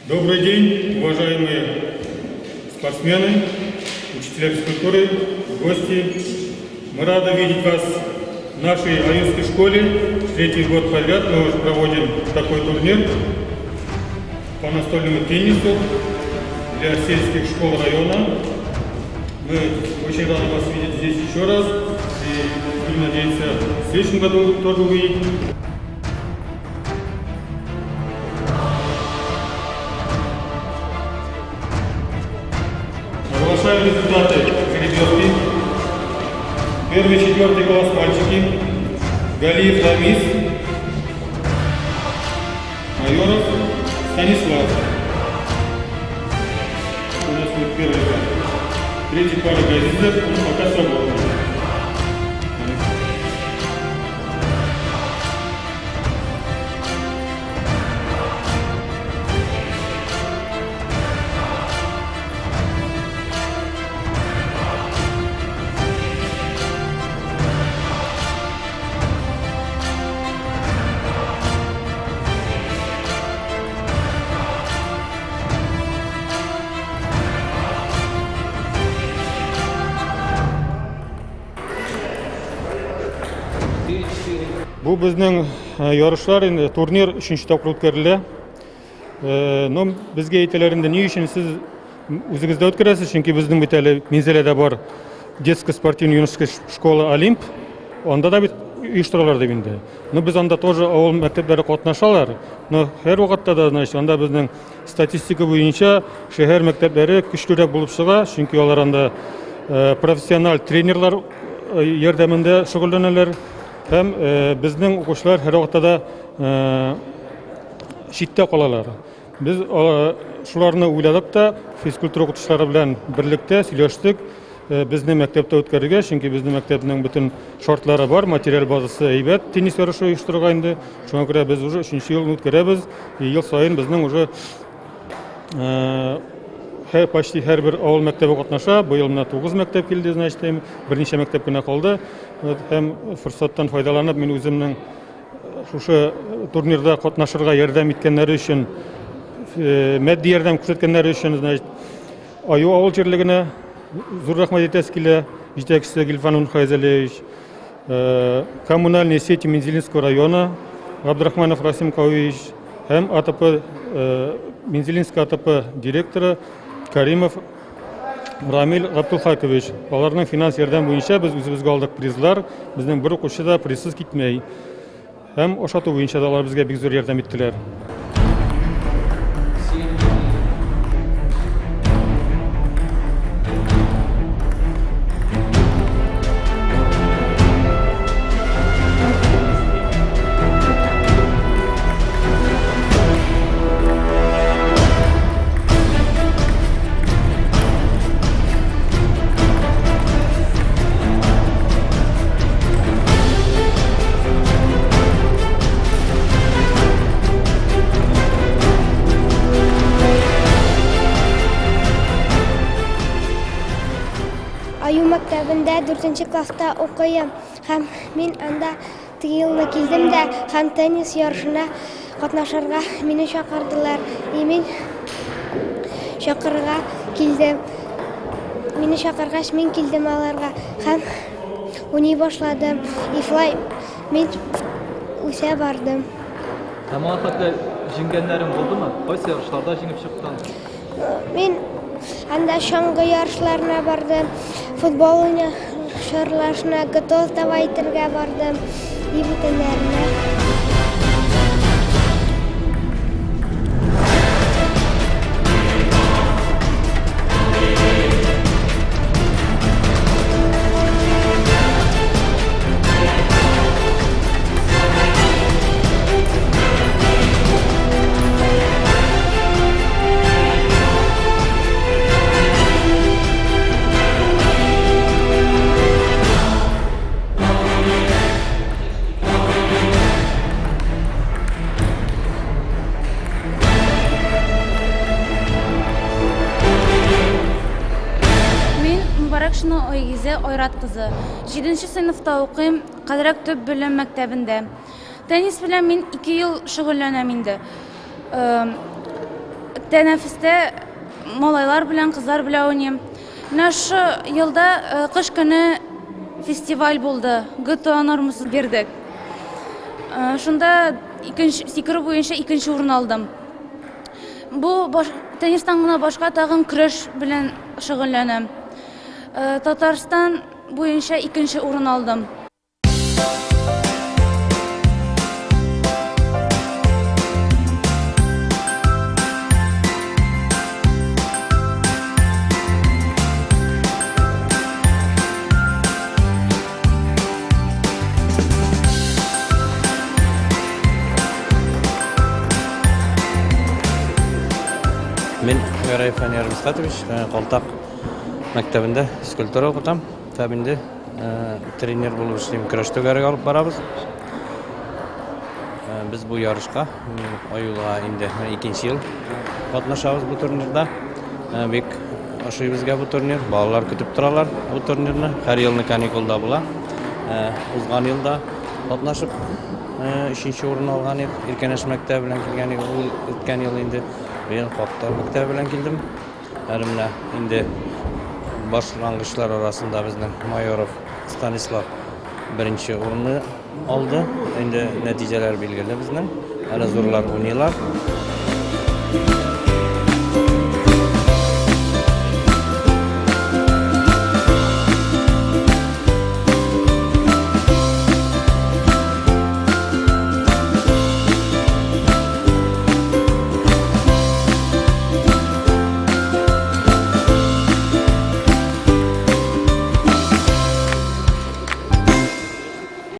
Добрый день, уважаемые спортсмены, учителя физкультуры, гости. Мы рады видеть вас в нашей Аюнской школе. Третий год подряд мы уже проводим такой турнир по настольному теннису для сельских школ района. Мы очень рады вас видеть здесь еще раз и будем надеяться в следующем году тоже увидеть. Оглашаю результаты жеребьевки. Первый, четвертый класс мальчики. Галиев Рамис, Майоров Станислав. У нас будет первый пара. Третий пара Газизов, он пока свободный. Бу безнең э, ярышлар инде турнир өченче тапкыр үткәрелә. Э, но безгә әйтәләр инде, ни өчен сез үзегездә үткәрәсез, чөнки безнең бит әле Минзәләдә бар детско спортивный юношеская школа Олимп, анда да бит оештыралар дип инде. Но без анда тоже авыл мәктәпләре катнашалар, но һәр вакытта да, значит, анда безнең статистика буенча шәһәр мәктәпләре көчлерәк булып чыга, чөнки алар анда э, профессиональ тренерлар э, ярдәмендә шөгыльләнәләр һәм э, безнең укучылар һәр вакытта да читтә калалар. Без шуларны уйладык та физкультура укытучылары белән берлектә сөйләштек. Безне мәктәптә үткәрергә, чөнки безнең мәктәпнең бөтен шартлары бар, материаль базасы әйбәт теннис ярышы оештырырга инде. Шуңа күрә без уже өченче елны үткәрәбез. И ел саен безнең уже һәр, почти һәрбер авыл мәктәбе катнаша. Быел менә 9 мәктәп килде, значит, берничә мәктәп кенә калды. Һәм форсаттан файдаланып, мин үземнең шушы турнирда катнашырга ярдәм иткәннәре өчен, матди ярдәм күрсәткәннәре өчен, значит, Аю авыл җирлегенә зур рәхмәт әйтәсе килә, җитәкчесе Гильфан Хайзалевич, э, коммунальные сети Мензелинского района Габдрахманов Расим Кауевич һәм АТП э, Мензелинский АТП директоры Каримов Рамил Габдулхакович. Аларның финанс ярдәм буенча без үзебезгә алдык призлар. Безнең бер укучы да призсыз китмәй. Һәм ашату буенча да алар безгә бик зур ярдәм иттеләр. Аю мәктәбендә 4 класста укыйм һәм мин анда теге елны килдем дә һәм теннис ярышына катнашырга мине чакырдылар. И мин чакырырга килдем. Мине чакыргач, мин килдем аларга һәм уйный башладым. И шулай мин үсә бардым. Ә моңа хәтле җиңгәннәрең булдымы? Кайсы ярышларда җиңеп чыктың? Мин анда чаңгы ярышларына бардым, футбол ярышларына, готов давай итәргә бардым и бүтәннәренә. Мин Мубаракшина Айгизә Айрат кызы. 7 сыйныфта укыйм, Кадрәк төп белем мәктәбендә. Теннис белән мин 2 ел шөгыльләнәм инде. Тәнәфестә малайлар белән, кызлар белән уйныйм. Менә шушы елда э, кыш көне фестиваль булды. ГТО нормасын бирдек. Э, шунда икенче сикерү буенча икенче урын алдым. Бу баш, теннистан гына башка тагын көрәш белән шөгыльләнәм. Э, Татарстан буенча икенче урын алдым. Мин Гәрәев Фәнияр Мисхатович, э, Калтак мәктәбендә физкультура укытам. Һәм инде э, тренер булып эшлим, көрәш түгәрәге алып барабыз. Э, без бу ярышка Аюлга инде икенче ел катнашабыз бу турнирда. Бик ошый безгә бу турнир. Балалар көтеп торалар бу турнирны. Һәр елны каникулда була. Узган елда катнашып өченче урын алган идек. Иркәнәш мәктәбе белән килгән идек. Ул үткән ел инде быел Каптар мәктәбе белән килдем. Әле менә инде башлангычлар арасында безнең Майоров Станислав беренче урынны алды. Инде нәтиҗәләр билгеле безнең. Әле зурлар уйныйлар.